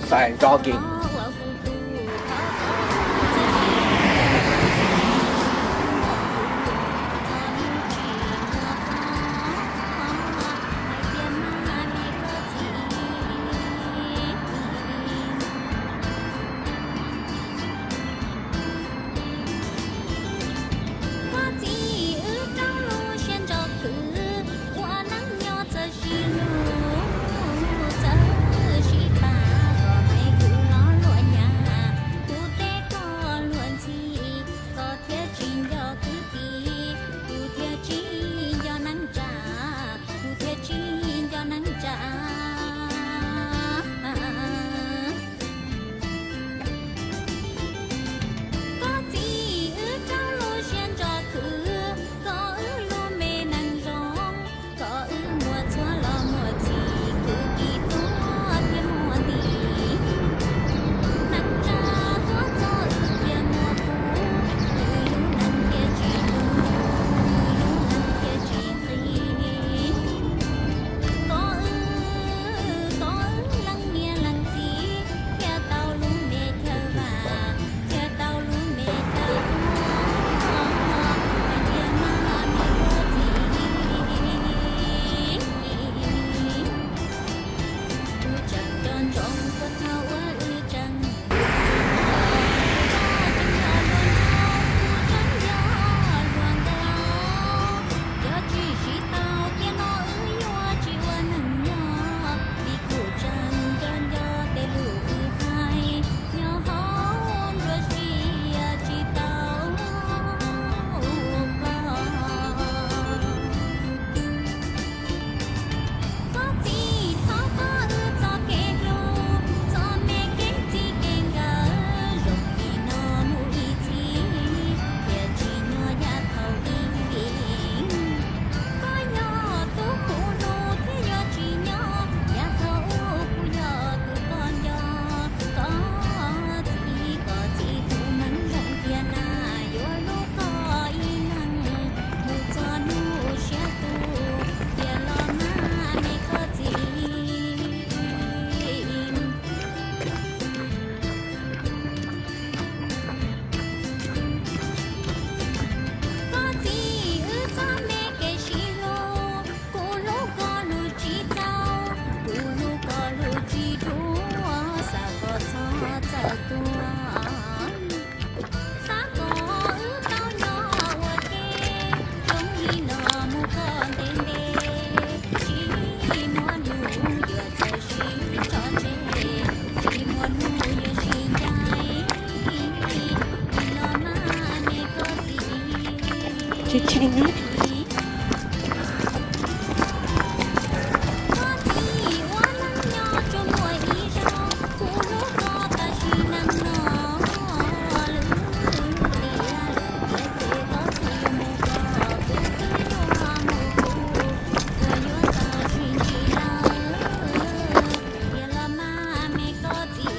Fine, talking. Koj txiv, wb rau lub siab ntso khwv, ua neej nyob txawm sib hlub, txawm sib pab, koj hais kuv los luag nyab, kuv teb koj luag ntxhi, koj thiaj tsis nco kwv tij, kuv thiaj tsis nco neej tsa, kuv thiaj tsis nco neej tsa. Koj txiv, wb rau lub siab ntso khwv, koj wb lub me neej zoo, koj wb muaj txhua lo muaj txhij, kwv tij tuag thiab muaj nti. Neej tsa tuaj txog wb thiaj muaj qub, wb lub neej thiaj tsis tu, wb lub neej thiaj tsis nqig. Koj wb, koj wb leej niam leej txiv, thiaj tau lub me chaw vam, thiaj tau lub me chaw tuag, hais tias mas me koj txiv. Kuv tseem nco ntsoov puag thaum uas wb tseem npum, koj tseem yog luag nraug, kuv tseem yog luag nkauj. Yog tsis siv tau tiam no wb yuav tsis ua neeg nyob, vim kuv tseem nco nco tej lus wb hais nyob hauv nruab siab tsis tau koj. Koj txiv, thov koj wb txoj kev hlub, txoj me kev txij kev nkawm, zoo li no mus ib txhis, thiaj tsis nyuaj yav thaum ub. Koj yog tus kuv hlub thiab yuav tsis nyob, yav thaum ub kuv yog tus koj nco. Koj txiv, koj txiv tus neeg zoo tiag na, yuav hlub koj ib leeg mus txog hnub siab tu, tiag los mas me koj txiv. Koj txiv, wb txoj me kev sib hlub, kuv hlub koj hlub tsis txaus, kuv hlub koj hlub tsis dua, xav koj txhob txawm tuag. Xav kom wb tau nyob ua ke, zoo li no mus kom ntev ntev, tsis muaj hnub yuav txawm sib tso tseg, tsis muaj hnub yuav sib ncaim, tiag los mas me koj txiv. Koj txiv, ua neej nyob tsuas muaj ib zaug, kuv hlub koj tam sim neej no, lwm tiam lwm tiam ces koj twb mus koj, kuv twb yuav mus kuv, puas yuav tau sib ntsib lawm, tiag los mas me koj txiv.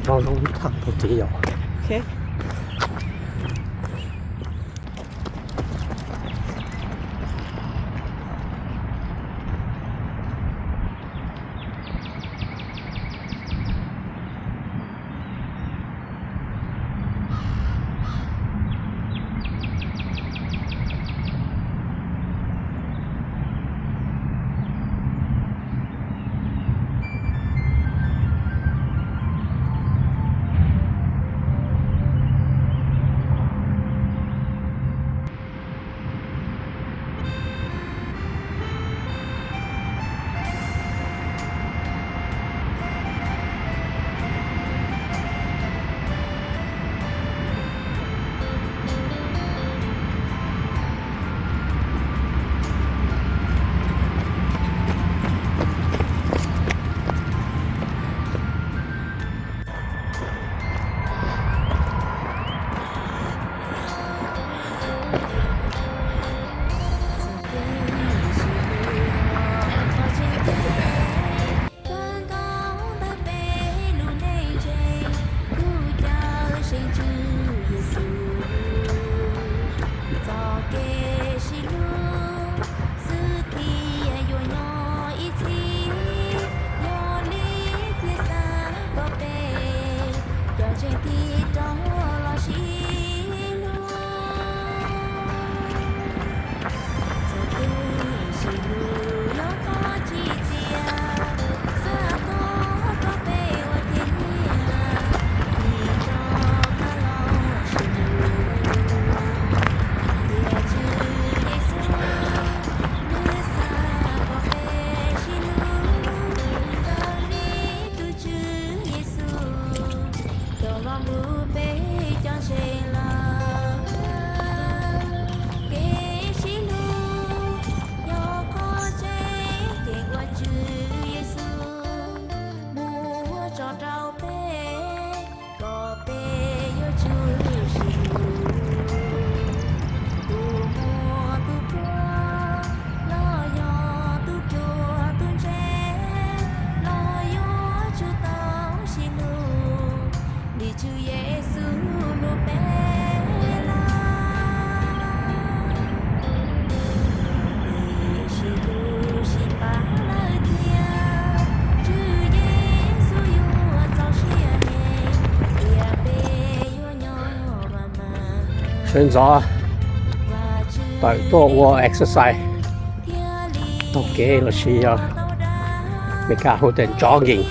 Rau zoo thaj pem tid yom. Txoj kev sib hlub xwb thiaj yuav nyob ib txhis, yog li thiaj xav kom peb cov ntseeg tig rov los sib hlub. Txoj kev sib hlub yog qhov tsim txiaj, xav thov kom peb ua tiag niam tig rov qab los sib hlub. Tiam sis Tswv Yexus nws xav kom peb sib hlub, raws li tus Tswv Yexus tau los ntuj peb cov ntseeg lawm. Kev sib hlub yog qhov tseeb ceeb uas Tswv Yexus muab tso rau peb, kom peb yuav tsum sib hlub. Tus muaj tus pluag los yog tus pluag tus ntse, los yuav tsum tau sib hlub li Tswv Yexus hlub peb lawm. Peb sib hlub sib pab lawm thiab, Tswv Yexus yuav txaus siab heev, tias peb yuav nyob mas mas. Sawv ntxov tawm tuaj ua exercise taug kev los sis yog Meskas hu tias jogging.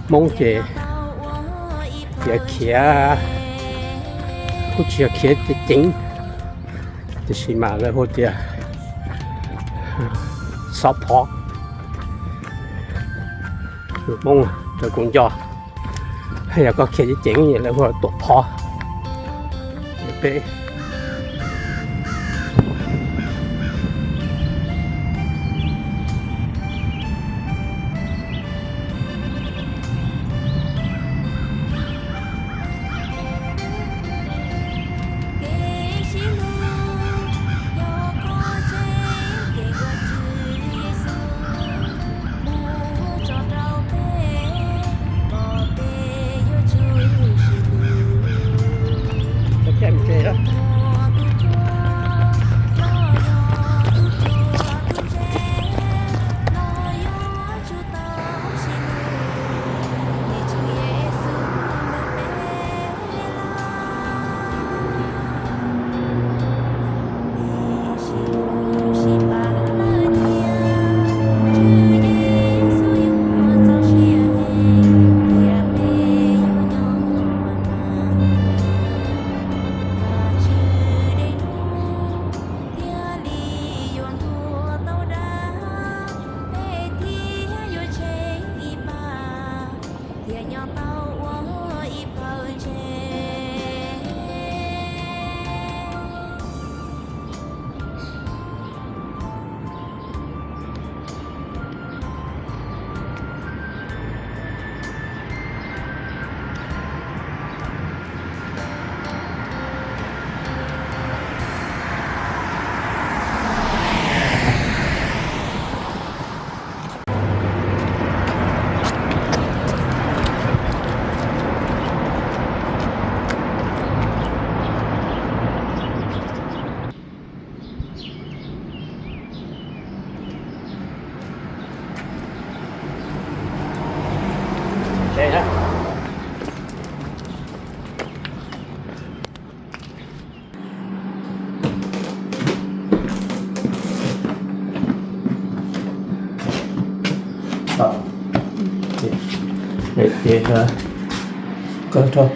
Hmoob ces yog khiav, kuj tsis yog khiav ceev, tiam sis mas lawv hu tias xov phov. Hmoob raws kuv nco, yog koj khiav ceev ceev lawv hu tuam phov. Peb Tom, lawm ces kawg rau.